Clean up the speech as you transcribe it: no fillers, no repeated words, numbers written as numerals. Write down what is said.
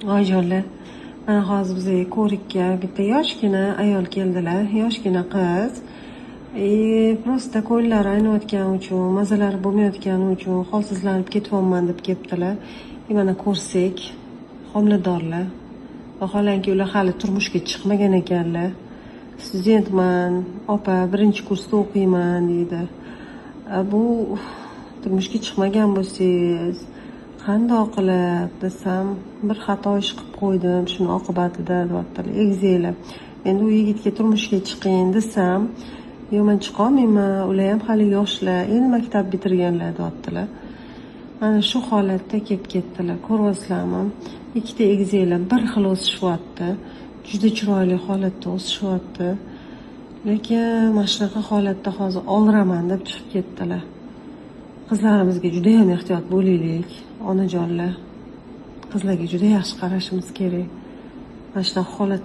Oyijonlar, mana hozir bizga ko'rikka bitta yoshgina ayol keldilar, yoshgina qiz. И просто ko'ngillari ayniyotgani uchun, mazalari bo'lmayotgani uchun holsizlanib ketyapman deb kelibdilar. И mana ko'rsak, homiladorlar. Vaholanki, ular hali turmushga chiqmagan ekanlar. "Studentman, opa, birinchi kursda o'qiyman", deydi. "Bu turmushga chiqmagan bo'lsangiz, qandoq qilib?" desam, "Bir xato ish qilib qo'ydim, shuni oqibatida", deyaptilar. Egizaklar. Endi u yigitga turmushga chiqing desam, "Yo'q, man chiqolmayman, ular ham hali yoshlar, endi maktab bitirganlar", deyaptilar. Mana shu holatda kelib ketdilar. Ko'ryapsizlarmi? Ikkita egizaklar bir xil o'sishyapti. Juda chiroyli holatda o'sishyapti. Lekin mana shunaqa holatda hozir oliraman deb chiqib ketdilar. Qizlarimizga judayam ehtiyot bo'laylik, onajonlar. Qizlarga juda yaxshi qarashimiz kerak. Mana shunaqa holatlar.